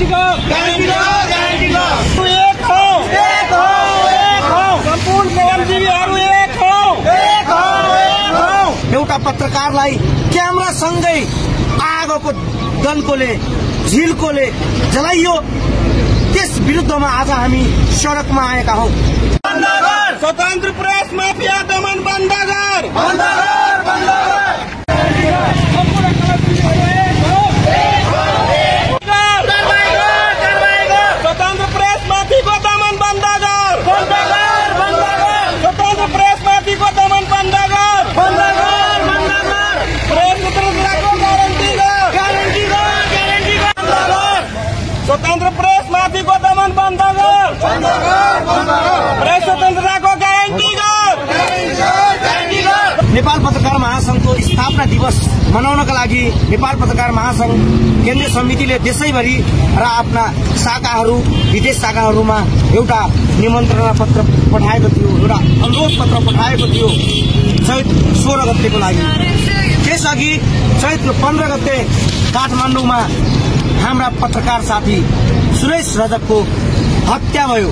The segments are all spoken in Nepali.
एक हो सम्पूर्ण कवलजीवीहरू एक हो। एउटा पत्रकारलाई क्यामेरा सँगै आगोको दन्कोले झिल्कोले जलाइयो, त्यस विरुद्धमा आज हामी सडकमा आएका हौं। स्वतन्त्र प्रेस माफिया दमन बन्द गर। स्वतन्त्र प्रेस माफीको दमन बन्द गर। स्वतन्त्र प्रेस माफीको दमन बन्द गर। प्रेस स्वतन्त्रताको ग्यारेन्टी गर। स्वतन्त्र प्रेस माफीको दमन बन्द गर। प्रेस स्वतन्त्रताको ग्यारेन्टी गर। नेपाल पत्रकार महासंघको स्थापना दिवस मनाउनका लागि नेपाल पत्रकार महासंघ केन्द्रीय समितिले देशैभरि र आफ्ना शाखाहरू विदेश शाखाहरूमा एउटा निमन्त्रणा पत्र पठाएको थियो, एउटा अनुरोध पत्र पठाएको थियो चैत 16 गतेको लागि। त्यसअघि चैत 15 गते काठमाडौँमा हाम्रा पत्रकार साथी सुरेश रजकको हत्या भयो,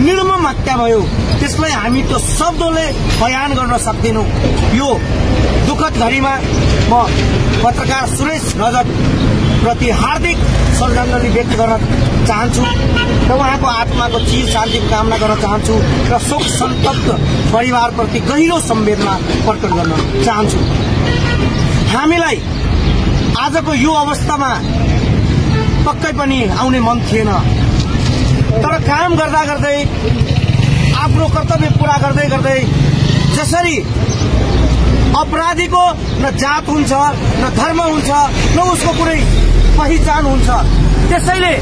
निर्मम हत्या भयो। त्यसलाई हामी त्यो शब्दले बयान गर्न सक्दैनौं। यो दुःखद घडीमा म पत्रकार सुरेश रजक प्रति हार्दिक श्रद्धाञ्जली व्यक्त गर्न चाहन्छु र उहाँको आत्माको चिर शान्तिको कामना गर्न चाहन्छु र शोक सन्तप्त परिवारप्रति गहिरो संवेदना प्रकट गर्न चाहन्छु। हामीलाई आजको यो अवस्थामा पक्कै पनि आउने मन थिएन, तर काम गर्दा गर्दै आफ्नो कर्तव्य पूरा गर्दै गर्दै जसरी अपराधीको न जात हुन्छ न धर्म हुन्छ न उसको कुनै पहिचान हुन्छ, त्यसैले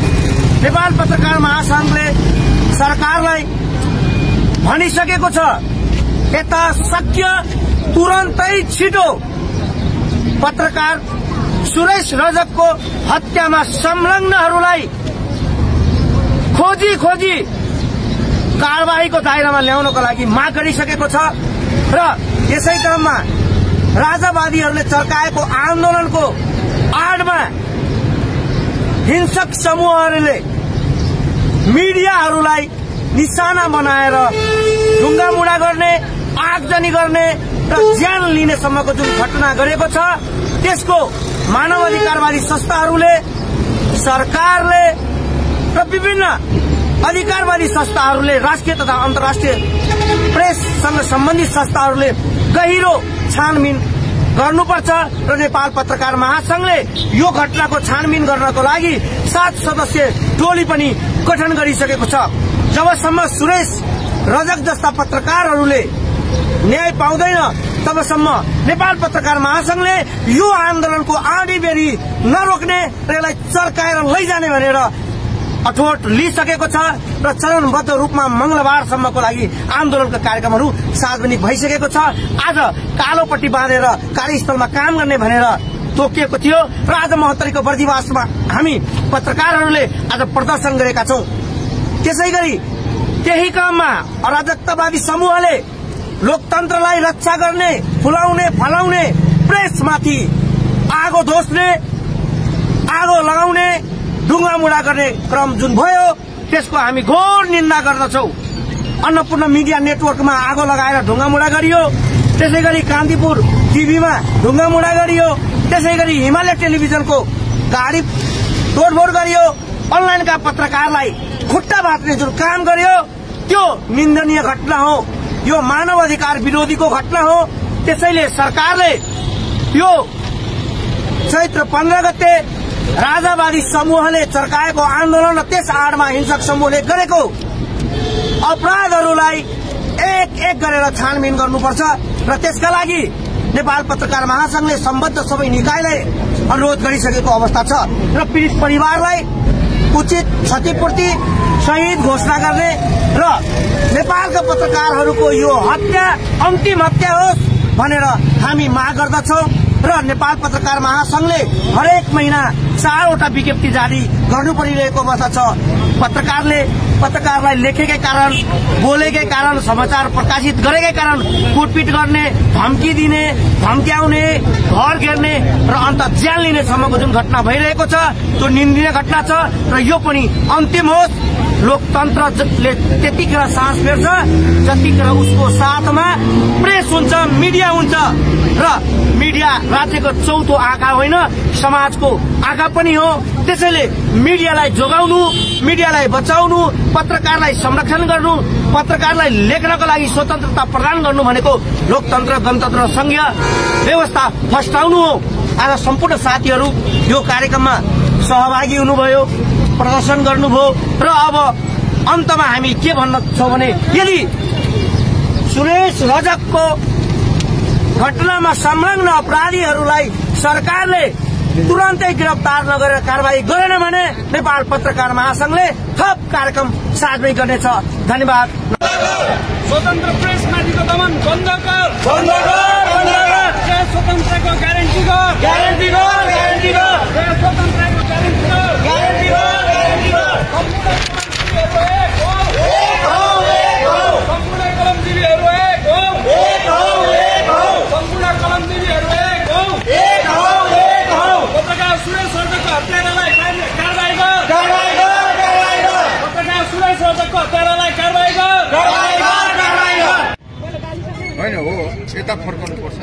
नेपाल पत्रकार महासंघले सरकारलाई भनिसकेको छ, यता शक्य तुरन्तै छिटो पत्रकार सुरेश रजकको हत्यामा संलग्नहरूलाई खोजी कारबाहीको दायरामा ल्याउनको लागि माग गरिसकेको छ र यसै क्रममा राजावादीहरूले चर्काएको आन्दोलनको आडमा हिंसक समूहहरूले मिडियाहरूलाई निशाना बनाएर ढुङ्गामुढा गर्ने, आगजनी गर्ने र ज्यान लिनेसम्मको जुन घटना गरेको छ, त्यसको मानवाधिकारवादी संस्थाहरूले, सरकारले र विभिन्न अधिकारवादी संस्थाहरूले, राष्ट्रिय तथा अन्तर्राष्ट्रिय प्रेससँग सम्बन्धित संस्थाहरूले गहिरो छानबिन गर्नुपर्छ र नेपाल पत्रकार महासंघले यो घटनाको छानबिन गर्नको लागि 7 सदस्य टोली पनि गठन गरिसकेको छ। जबसम्म सुरेश रजक जस्ता पत्रकारहरूले न्याय पाउँदैन तबसम्म नेपाल पत्रकार महासंघले यो आन्दोलनको आँधी बेरी नरोक्ने र यसलाई चर्काएर लैजाने भनेर अठोट लिइसकेको छ र चरणबद्ध रूपमा मंगलबारसम्मको लागि आन्दोलनका कार्यक्रमहरू सार्वजनिक भइसकेको छ। आज कालोपट्टी बाँधेर कार्यस्थलमा काम गर्ने भनेर तोकिएको थियो र आज महोत्तरीको बर्दिवासमा हामी पत्रकारहरूले आज प्रदर्शन गरेका छौं। त्यसैगरी त्यही क्रममा अराजकतावादी समूहले लोकतन्त्रलाई रक्षा गर्ने, फुलाउने फलाउने, प्रेसमाथि आगो धोस्ने, आगो लगाउने, ढुङ्गामुढा गर्ने क्रम जुन भयो त्यसको हामी घोर निन्दा गर्दछौं। अन्नपूर्ण मिडिया नेटवर्कमा आगो लगाएर ढुङ्गामुढा गरियो, त्यसैगरी कान्तिपुर टिभीमा ढुङ्गामुढा गरियो, त्यसैगरी हिमालय टेलिभिजनको गाडी तोडफोड गरियो, अनलाइनका पत्रकारलाई खुट्टा भाँच्ने जुन काम गरियो त्यो निन्दनीय घटना हो, यो मानव अधिकार विरोधीको घटना हो। त्यसैले सरकारले यो चैत्र 15 गते राजावादी समूहले चर्काएको आन्दोलन र त्यस आडमा हिंसक समूहले गरेको अपराधहरूलाई एक गरेर छानबिन गर्नुपर्छ र त्यसका लागि नेपाल पत्रकार महासंघले सम्बद्ध सबै निकायलाई अनुरोध गरिसकेको अवस्था छ र पीडित परिवारलाई उचित क्षतिपूर्ति सहित घोषणा गर्ने र नेपालका पत्रकारहरूको यो हत्या अन्तिम हत्या होस् भनेर हामी माग गर्दछौं र नेपाल पत्रकार महासंघले हरेक महिना 4 वटा विज्ञप्ति जारी गर्नु परिरहेको अवस्था छ। पत्रकारलाई लेखेकै कारण, बोलेकै कारण, समाचार प्रकाशित गरेकै कारण कुटपिट गर्ने, धम्की दिने, धम्क्याउने, घर घेर्ने र अन्त ज्यान लिने सम्मको जुन घटना भइरहेको छ त्यो निन्दनीय घटना छ र यो पनि अन्तिम होस्। लोकतन्त्रले त्यतिखेर सास फेर्छ जतिखेर उसको साथमा प्रेस हुन्छ, मिडिया हुन्छ र मिडिया राज्यको चौथो आँखा होइन, समाजको आँखा पनि हो। त्यसैले मिडियालाई जोगाउनु, मिडियालाई बचाउनु, पत्रकारलाई संरक्षण गर्नु, पत्रकारलाई लेख्नको लागि स्वतन्त्रता प्रदान गर्नु भनेको लोकतन्त्र, गणतन्त्र, संघीय व्यवस्था फस्टाउनु हो। आज सम्पूर्ण साथीहरू यो कार्यक्रममा सहभागी हुनुभयो, प्रदर्शन गर्नुभयो र अब अन्तमा हामी के भन्न छौं भने यदि सुरेश रजकको घटनामा संलग्न अपराधीहरूलाई सरकारले तुरन्तै गिरफ्तार नगरेर कारबाही गरेन भने नेपाल पत्रकार महासंघले थप कार्यक्रम सार्वजनिक गर्नेछ। धन्यवाद। स्वतन्त्र प्रेसमाथिको दमन बन्द गर, बन्द गर, बन्द गर। स्वतन्त्रको ग्यारेन्टी गर, ग्यारेन्टी गर, ग्यारेन्टी गर। स्वतन्त्रको ग्यारेन्टी गर, ग्यारेन्टी गर, ग्यारेन्टी गर। सम्पूर्ण कलमजीवीहरू एक हो, एक हो, एक हो। सम्पूर्ण कलमजीवीहरू एक हो, एक हो, एक हो। पत्रकार सुरेश रजकको हत्यारालाई कारबाही गर, कारबाही गर, कारबाही गर। पत्रकार सुरेश रजकको हत्यारालाई कारबाही गर, कारबाही गर, कारबाही गर। होइन हो, यता फर्कनु पर्छ।